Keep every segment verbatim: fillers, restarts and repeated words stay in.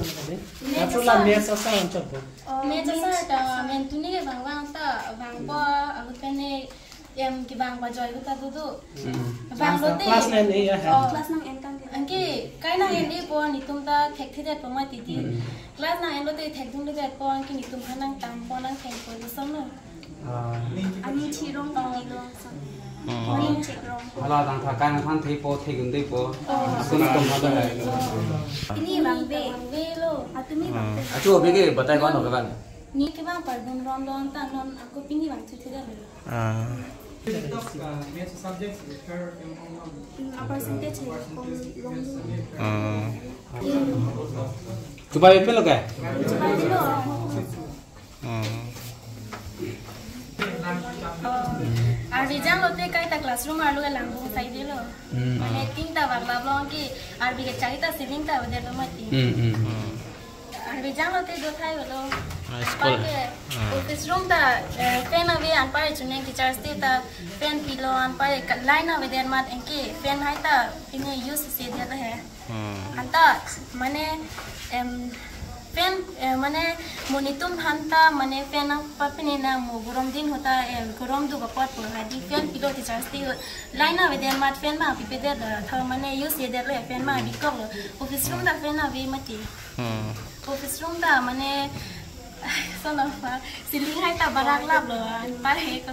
Maths asar. Maths asar ta, men tuni ke vang vang ta, vangpo, ahut pen em kevang pajoi ahut ta dodo. Vanglote. Class nine A ya. Oh. Class nang en tangte. Anke kai nang en-epo, netum ta thekthedetpo mati ti. Class nang enlote thekdundedetpo, anke netum aphan nangtampo, nangthengpo, lason no. Aning chirong tanglo. Aning chirong. Hala tangtha kai nangthan thekpo, thekdundepo. Oh. School atum hala hai. Pini vangve. Vangvelo. Atumi vangve. Achu abike batai kon ho kevang? Ne kevang pardun ron ron ta non ako pini vangchethedetlo. Ah. Hmm, a percentage hai kom long. Ah. Chubai pelo ke? Chubai pelo. Hmm. Arvi janglote kaita classroom arlo ke langbom saidelo. Hmm. Mane tin ta vangvanglo ke arvi kechari ta ceiling ta avedetlo mati. Hmm, hmm. Hmm. Arvi janglote dothai avelo. Ah, school. Anparke, ah, office room ta, eh, fan ave, anpar chuning teachers te ta fan pilo, anpar ka line avedet amat anke fan hai ta pine use sedet he. Hmm. Anta mane, em, fan, eh, mane mo netum aphan ta mane fan nangpapine nang mo gorom din ahut ta, em, gorom do apotpo hadi fan pilo teachers te, line avedet amat fan ma pipedet, eh, tha mane use sedet le fan ma bikoklo. Office room ta fan ave mati. Hmm. Office room ta mane, sono pa, ceiling hai ta barak laplo, anpar he ko,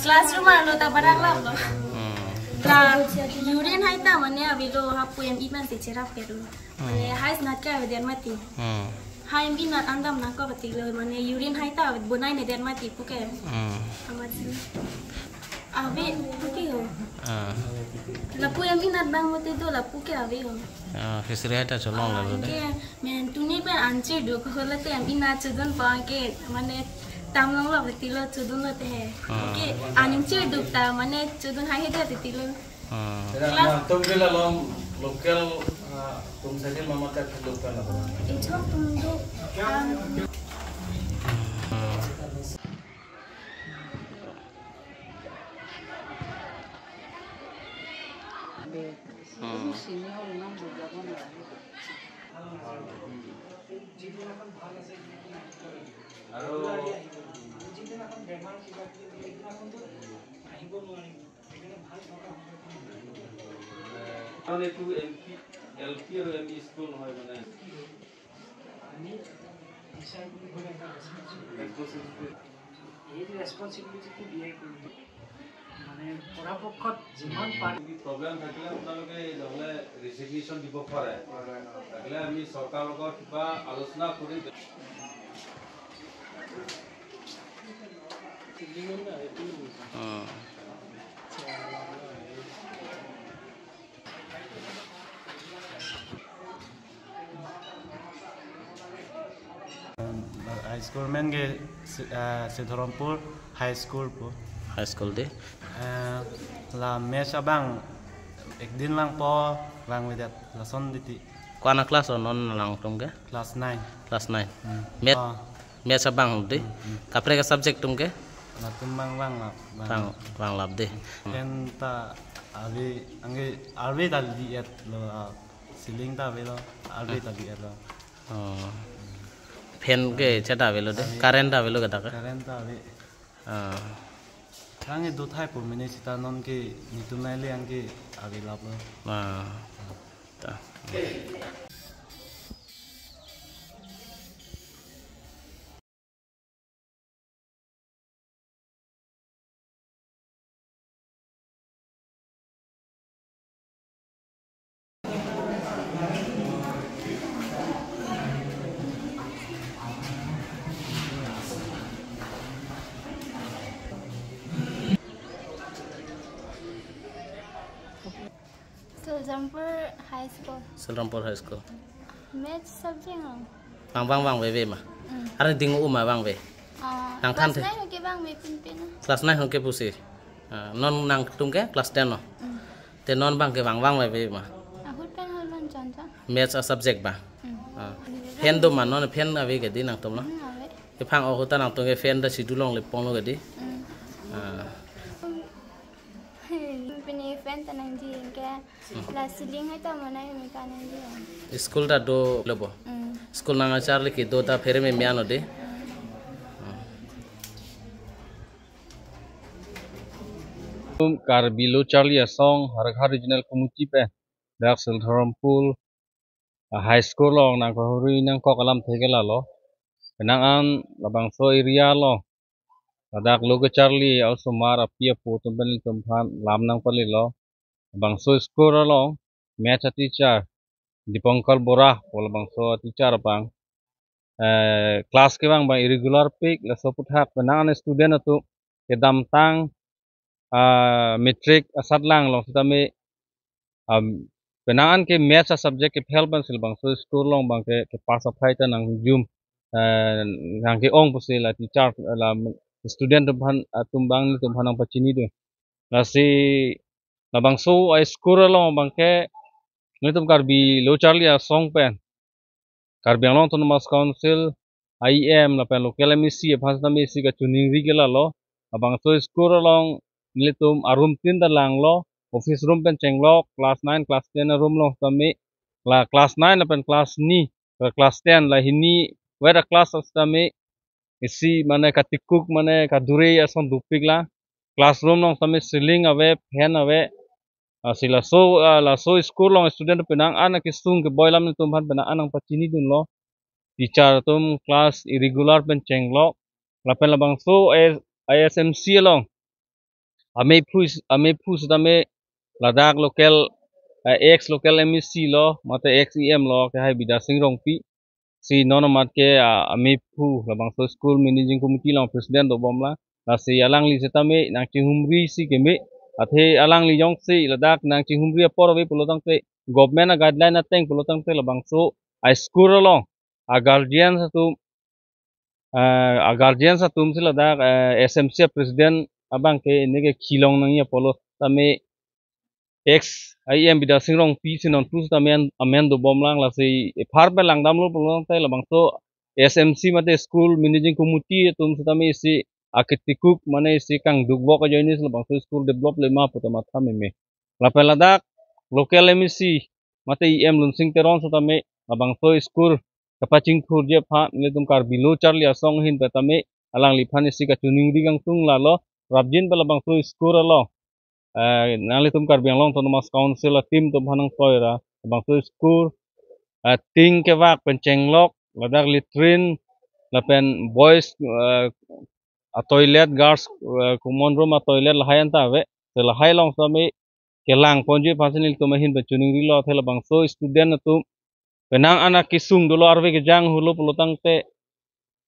classroom arlo ta barak laplo. Hmm. Class, urin hai ta mane avelo, hapu em-i pen te cherapetlo. Mane, hmm, hai snat ke avedet mati. Hmm. Hai em-i nat an dam nangkok katilo, mane urin hai ta bonai nedet mati puke. Hmm. Amat si. Ave, puke ho. Ah. Lapu em-i nat abang mati do, lapu ke ave ho. Ah, fishery hai ta cholong. Ah, lalo de. Anke men tuni pen anchir duk ho, late em-i nat chodunpo anke mane tam longlo katilo chodunlote he. Ah. Anke anchir duk ta mane chodun haihedet katilo. Ah. Class. Atum ke la long local, ah, atum saja mama ta local apa? Ichok atum do, um, Hmm. Karena itu M P, L P atau M E school, নহয় মানে। আমি টিচাৰ বুলি ক'লে এটা ৰেচপনচিবিলিটি। এই ৰেচপনচিবিলিটিটো বিয়াৰ কৰিব। মানে পৰাপক্ষত যিমান পাৰে। প্ৰব্লেম থাকিলে আপোনালোকে নহ'লে ৰেজিগনেশ্যন দিব পাৰে। থাকিলে আমি চৰকাৰৰ লগত কিবা আলোচনা কৰি। উম। High school men ke Si-, ah, Sidhorampur High School pu. High school de. Eh, la match abang ekdin lang po vangvedet lason titi. Ko-an a class o non nangtum ke? Class nine. Class nine. Hmm. Math, ah, maths abang de. Hmm, hmm. Kaprek a subject atum ke? Latum abang vanglap, vang. Vang, vanglap de. Fan ta ave, anke ave ta li-etlo, ah, ceiling ta avelo, ave ta li-etlo. Oh. Fan ke cheta avelo de. Ave. Current ta avelo ke ta ke? Current ta ave. Ah. Anke dothaipo mene sita non ke netum nai le anke ave laplo. Ah. Ta. Silrampur High School. Silrampur High School. Maths subject ang. Vang vang vangve ve ma. Mm. Arni ding u ma vangve. Ah, nangthan class the. Nine ke vangve pinpin. Class nine ke pusi. Ah, non nangtum ke class ten no. Mm. Te non abang ke vang vangve ve ma. Ahut pen hal man chon chon. Maths a subject ba. Mm. Ah. Fan do ma non fan ave ke di nangtum lo. Mm, ave. Kephang ahut ta nangtum ke fan ta si dulongle ponglo ke di. Mm. Ah. Pini fan ta nangji ke la ceiling hai ta manai mi ka nangji. School ta dolo bo. Mm. School nangkacharli kedo ta phere meme ano de. Karbi Lo Charli Asong Howraghat Regional Committee pen dak Sildharmapur High School along nangkahumri nangkok alamthe ke lalo. Penang an labangso area along ladak lo kacharli a-osomar api apo atum pen ilitum aphan lam nangpalelo. Labangso school along maths a-teacher Dipankar Bora pu labangso teacher abang, eh, class kevang abang irregular pik, laso aphuthak penang an student atum kedamtang, ah, matric asatlang along sitame, um, penang an ke maths a-subject ke-fail pensi labangso school along abang ke, ke-pass aphai ta nangjum, eh, nangke-ong pusi la teacher, la student atum aphan, atum abang nelitum aphan nangpachinidun. Lasi labangso a-school along abang ke nelitum Karbi Lo Charli Asong pen Karbi Anglong Autonomous Council, I E M lapen local M A C aphan sitame isi kachiningri ke lalo. Labangso school along nelitum a-room tin ta langlo, office room pen chenglok, class nine, class ten a-room along sitame, la class nine lapen class ni, la class ten, la hini weda class sitame isi mane katikuk mane kadure ason dopik la. Classroom along sitame ceiling ave, fan ave. Ah, si laso, ah, laso school along student penang an akesung keboi alam nelitum aphan penang an nangpachinidunlo. Teacher atum class irregular pen chenglok. Lapen labangso I S M C along amephu is-, amephu sitame ladak local, eh, ex local M A C lo, mate ex E M lo, kehai Bidya Sing Rongpi. Si non amat ke, ah, amephu labangso school managing committee along president dobom la. Lasi alangli sitame nangchihumri si keme, athe alangli jongsi ladak nangchihumri apor ave pulo tangte, government a-guideline ateng pulo tangte labangso a-school along a-guardian atum, eh, a-guardian atum si ladak, eh, S M C president abang ke ini ke kelong nangji apotlo tame ex I E M Bidya Sing Rongpi si non pu sitame amen dobom lang, lasi ephar pen langdamlo pulo tangte labangso S M C mate school managing committee atum sitame isi aketikuk mane isi kangduk vok ajoine si labangso school develop le ma pu ta matha meme. Lapen ladak local M A C mate E M Lunsing Teron sitame labangso school kapachingthurji aphan nelitum Karbi Lo Charli Asong ahin pen tame alangliphan isi kachiningri kangtung lalo. Prapjin pen labangso school along, eh, nanglitum Karbi Anglong Autonomous Council a-team atum aphan nangtoi ra labangso school, eh, tin kevak pen chenglok, ladak latrine lapen boys, eh, a-toilet, girls, eh, common room a-toilet lahai anta ave. Te lahai along sitame kelang ponji aphan si nelitum ahin pen chiningrilo, athe labangso student atum penang an akesung dolo, arve kejang holo pulo tangte,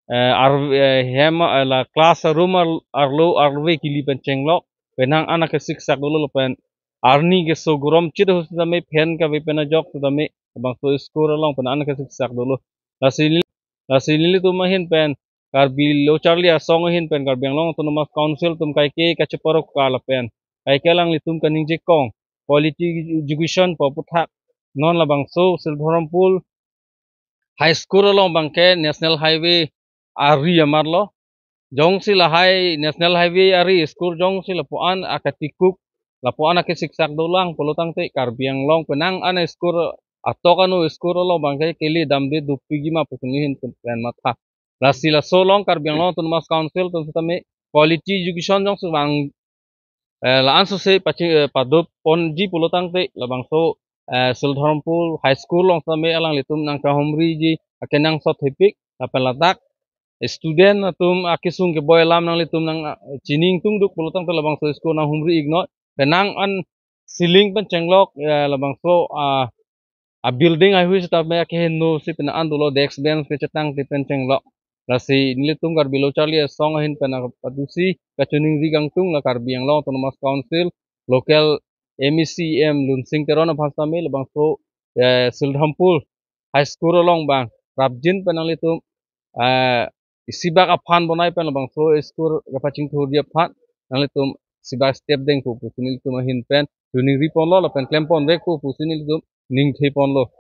eh, ar-, eh, hem, eh, la class room ar-, arlo arve kili pen chenglok, penang an akesiksak dolo lapen arni keso gorom chit ho sitame fan kave pen ajok sitame labangso school along penang an akesiksak dolo. Lasi, lasi nelitum ahin pen Karbi Lo Charli Asong ahin pen Karbi Anglong Autonomous Council atum kaike kacheparokar lapen kaike alanglitum kaningje kong quality education pu aphuthak non labangso Sildharmapur High School along abang ke National Highway ari amarlo. Jongsi lahai National Highway ari school jongsi lapu-an akatikuk, lapu-an akesiksak dolang pulo tangte Karbi Anglong penang an school atok ano school along abang ke kele damde dopikji ma pusi neli ahin pen matha. Lasi laso along Karbi Anglong Autonomous Council atum sitame quality education jongsi vang, eh, la-an sose pachi, eh, padop ponji pulo tangte labangso, eh, Sildharmapur High School along sitame alanglitum nangkahumriji akenangsot thepik lapen ladak student atum akesung keboi alam nanglitum nang, eh, chiningtungduk pulo tangte labangso school nanghumri iknoi. Penang an ceiling pen chenglok, eh, labangso, ah, a-building haihui sitame akeheno si penang an dolo, desk bench kechetang ti pen chenglok. Lasi nelitum Karbi Lo Charli Asong ahin pen apatusi kachiningri kangtung la Karbi Anglong Autonomous Council local M A C M Lunsing Teron aphan sitame labangso, eh, Sildharmapur High School along abang prapjin pen nanglitum, eh, isibak aphan bonai pen labangso school kapachingthurji aphan nanglitum isibak step dengpo pusi nelitum ahin pen chiningri ponlo lapen klem ponvekpo pusi nelitum ningthe ponlo.